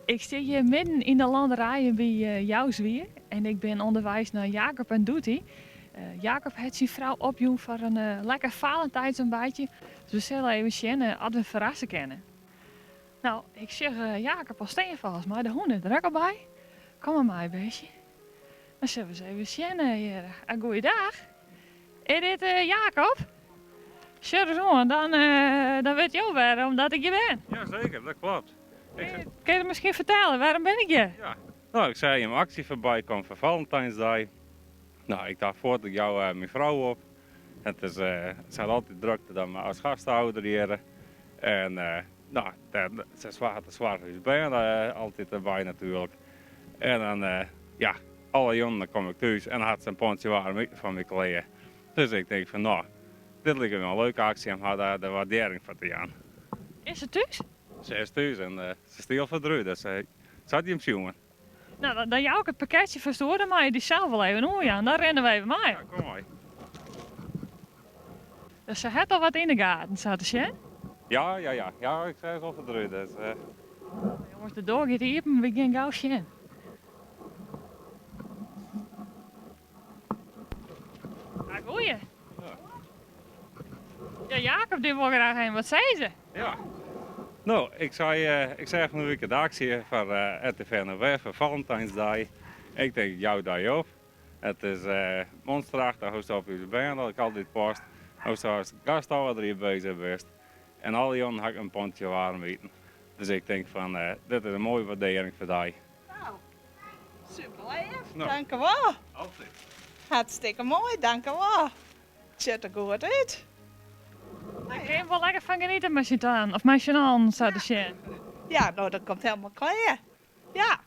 Ik stean hjir midden yn de landerijen by Jouswier en ik bin ûnderweis nei Jacob en Doetie. Jacob hat syn frou opjûn foar in lekker Valentijnsontbijtje, dus we sille even sjen oft we ferrasse kinne. No, ik sjoch Jacob al stean folgens my, de hûn is der ek al by. Kom mar mei, beestje. Dan sille we ris even sjen hjir. Goeiedag. Is dit Jacob? Sjoch ris oan, dan, dan wit jo wer omdat ik hjir bin. Jazeker, dat klopt. Kin je miskien fertelle, wêrom bin ik hjir? Ja, no, ik seach jim aksje foarby kommen foar Valentijnsdei. No, ik tocht fuort, ik jou myn frou op. It is, se hat altyd drokte dan as gasthouder hjir. En no, se hat de soarch foar ús bern altyd derby natuerlik. En dan, ja, alle jûnen dan kom ik thús en dan hat se in pantsje waarm iten foar my klear. Dus ik tink fan no, dit liket my in leuke aksje om har dêr de waardearring foar te jaan. Is se thús? Se is thús en se stiet al foar de rút, dus se hat jim sjoen. No, dan jou ik it pakketsje fêst oer, dan meie je dy sels wol even oerjaan. Dan rinne we even mei. Ja, kom mei. Dus se hat al wat yn de gaten, sa te sjen? Ja, ja, ja. Ja, ik seach al foar de rút, dus. Jonges, de doar giet iepen, we gean gau sjen. Ja, goeie. Ja, Jacob die wol graach even wat sizze. Ja. No, ik sei, ik seach fan de wike de aksje foar RTV NOW foar Valentijnsdei. Ik tink, ik jou dy op. It is monsterachtich hoe'tst op ús bern dat ik altyd past, hoe'tst as gasthâlder hjir bezich bist. En alle jûnen ha ik in pantsje waarm iten. Dus ik tink fan, dit is in moaie waardearring foar dy. Nou, super leaf, no. Dankewol. Altyd. Hartstikke moai, dankewol. It sjocht der goed út. Dêr kin je wol lekker fan geniete mei syn twaen, of mei syn allen sa te sjen. Ja, no dat komt helemaal klear. Ja.